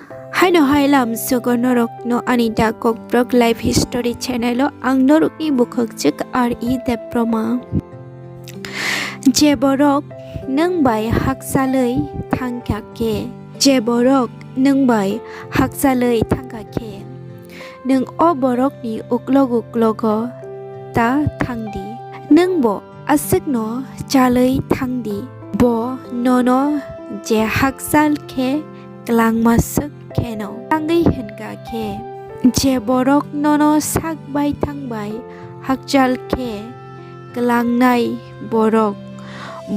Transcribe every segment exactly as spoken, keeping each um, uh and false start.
Haino hai lamsogo norokno ani Da Kokborok Life History channel o ang norokni bukhukchwk R E Debroma. Je borok nwng bai hakchalwi thangkha khe, je borok nwng bai hakchalwi thangkha khe, nwng o borokni uklok uklogo ta thangdi. Nwngbo aswkno chalwi thangdi, bo nono je hakchal khe kwlangma swk kheno. Tangwi hwnkha khe, je borok nono sak bai thang bai hakchal khe kwlangnai borok,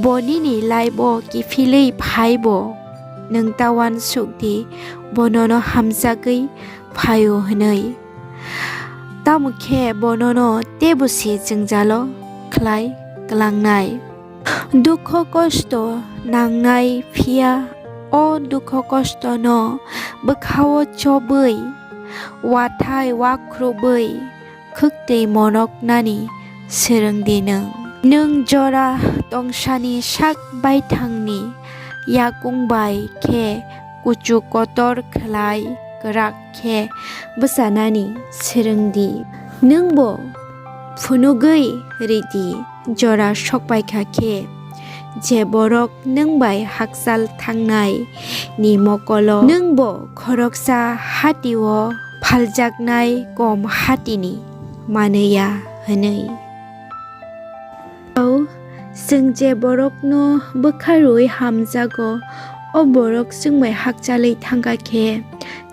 bo nini laibo kiphilwi phaibo, nwng ta uansuk di, bo nono hamjagwi phaio hwnwi. Tamo khe bo nono teibo se jwngjalo khlai kwlangnai. Dukho kosto nangnai, phiya o dukho kostono bwkhao chobwi, uathai uakhruobwi khwktwi monoknani swrwng di nwng. Nwng jora tongsani sak baithangni yakung bai khe kuchu kotor khlai kwrak khe bwchanani swrwng di. Nwngbo phunugwi ridi, jora sokpaikha khe, je borok nwng bai hakchal thangnai ni mokolo nwngbo khoroksa hatio phaljaknai kom hatini manwi ya hwnwi. Tau, chwng je borokno bwkha rwui hamjago, o borok chwng bai hakchalwi thangkha khe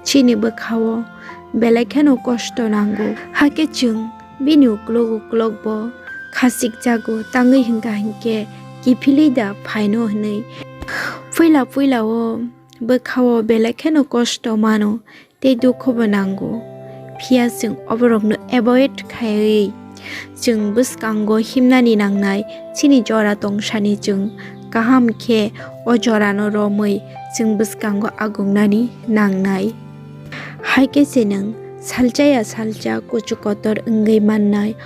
chini bwkhao belai kheno kosto nango. Hakhe chwng bini uklok uklok bo khachikjago, tangwi hwnkha hinkhe kiphilwi da phaino hwnwi. Puila puila o bwkhao belai kheno kosto mano tei dukhobo nango. Phiya chwng oborokno avoid khaiwi chwng bwskango himnani nangnai, chini jora tongsani chwng kaham khe o jorano romwi chwng bwskango agungnani nangnai. Hai khe se nwng salcha ya salcha kuchu kotor wngwi mannai.